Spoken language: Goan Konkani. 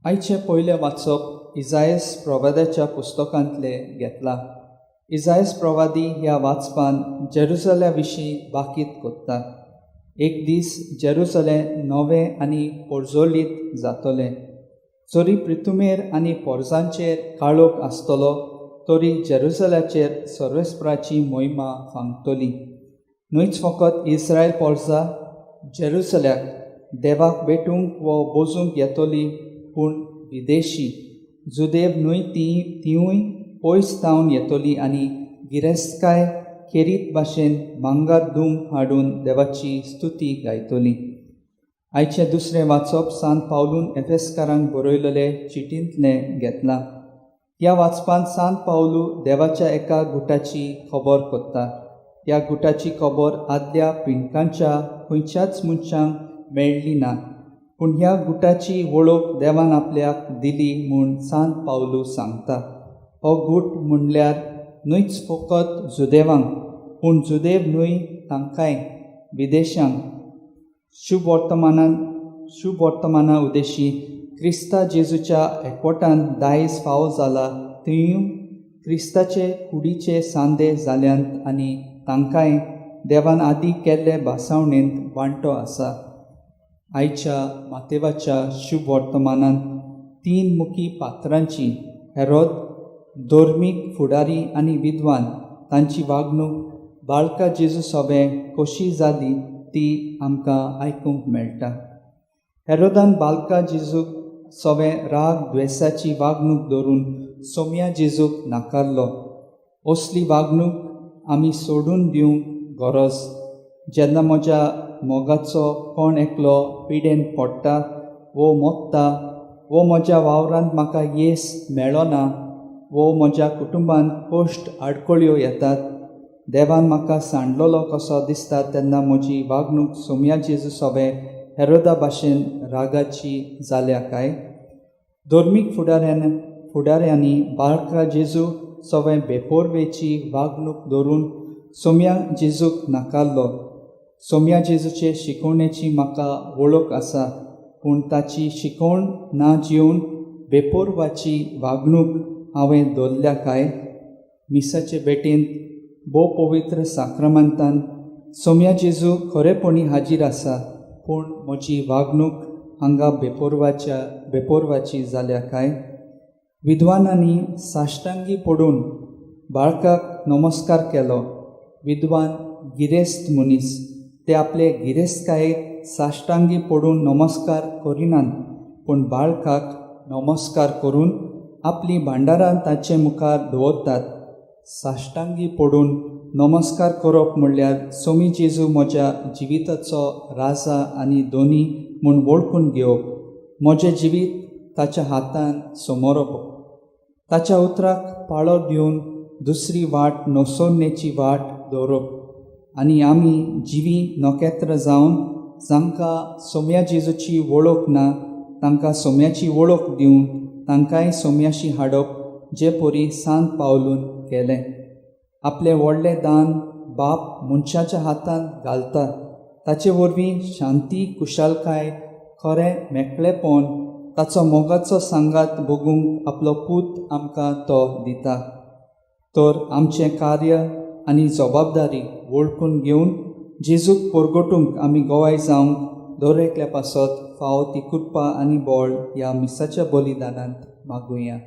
आयचें पयलें वाचप इजायस प्रवादाच्या पुस्तकांतलें घेतलां. इजायस प्रवादी ह्या वाचपान जेरुसल्या विशीं बाकीत कोत्ता. एक दीस जेरुसलें नवें आनी पोरजोलीत जातलें. जरी प्रितुमेर आनी पोरजांचेर काळोख आसतलो तरी जेरुसल्याचेर सर्वेस्पराची मोहिमा फांकतली. न्हयच फकत इस्रायल पोरजा जेरुसल्याक देवाक भेटूंक वो बोजूंक येतली, पूण विदेशी जुदेव न्हय ती तिवूय पयस तावन येतली आनी गिरेस्तकाय खेरीत भाशेन मांगार दुम हाडून देवाची स्तुती गायतली. आयचें दुसरें वाचप सांत पावलून एफेस्कारांक बरयलेले चिटींतलें घेतलां. ह्या वाचपांत सांत पावलू देवाच्या एका गुटाची खबर कोत्ता. ह्या गुटाची खबर आदल्या पिंडकांच्या खंयच्याच मनशांक मेळ्ळी ना, पूण ह्या गुटाची वळख देवान आपल्याक दिली म्हूण सांत पावलू सांगता. हो गूट म्हणल्यार न्हयच फकत जुदेवांक, पूण जुदेव न्हय तांकांय विदेशांक शुभ वर्तमाना उद्देशी क्रिस्ता जेजूच्या एकवटान दायज फावो जाला, थंयूय क्रिस्ताचे कुडीचे सांदे जाल्यात आनी तांकांय देवान आदी केल्ले भासावणेंत वांटो आसा. आयच्या मातेवाच्या शुभ वर्तमानांत तीन मुखी पात्रांची, हेरोद, धर्मीक फुडारी आनी विद्वान, तांची वागणूक बाळका जेजू सोबें कशी जाली ती आमकां आयकूंक मेळटा. हेरोदान बालका जेजूक सोबें राग द्वेसाची वागणूक धरून सोम्या जेजूक नाकारलो. असली वागणूक आमी सोडून दिवंक गरज. जेन्ना म्हज्या मोगाचो कोण एकलो पिडेन पडटा वो मोत्ता वो म्हज्या वावरांत म्हाका येस मेळना वो म्हज्या कुटुंबांत कश्ट आडखळ्यो येतात, देवान म्हाका सांडलेलो कसो दिसता, तेन्ना म्हजी वागणूक सोम्या जेजू सोबें हेरोदा भाशेन रागाची जाल्या काय? धर्मीक फुडाऱ्यांनी बाळका जेजू सोबें बेपोरवेची वागणूक धरून सोम्या जेजूक नाकारलो. सोम्या जेजूचे शिकवणेची म्हाका वळख आसा, पूण ताची शिकवण ना जिवन बेपोरवाची वागणूक हांवें दवरल्या काय? मिसाचे भेटेंत भोव पवित्र साक्रमांतान सोम्या जेजू खरेपणी हाजीर आसा, पूण म्हजी वागणूक हांगा बेपोरवाची जाल्या काय? विद्वानांनी साश्टांगी पडून बाळकाक नमस्कार केलो. विद्वान गिरेस्त मनीस, ते आपले गिरेस्तकायेक साश्टांगी पडून नमस्कार करिनात, पूण बाळकाक नमस्कार करून आपली भांडारां ताचे मुखार दवरतात. साश्टांगी पडून नमस्कार करप म्हणल्यार सोमी जेजू म्हज्या जिविताचो राजा आनी धनी म्हूण वळखून घेवप, म्हजें जिवीत ताच्या हातान समोरप, ताच्या उतराक पाळो दिवन दुसरी वाट नसोवणेची वाट दवरप. आनी आमी जिवी नखेत्र जावन जांकां सोम्या जेजूची वळख ना तांकां सोम्याची वळख दिवन तांकांय सोम्याशी हाडप, जे परी सांत पावलून केलें. आपलें व्हडलें दान बाप मनशाच्या हातांत घालता. ताचे वरवीं शांती, कुशालकाय, खरें मेकळेपण, ताचो मोगाचो सांगात भोगूंक आपलो पूत आमकां तो दिता. तर आमचें कार्य आनी जबाबदारी वळखून घेवन जेजूक परगटूंक आमी गोवाय जावंक दर एकल्या पासत फावो ती कृपा आनी बळ ह्या मिसाच्या बलिदानांत मागुया.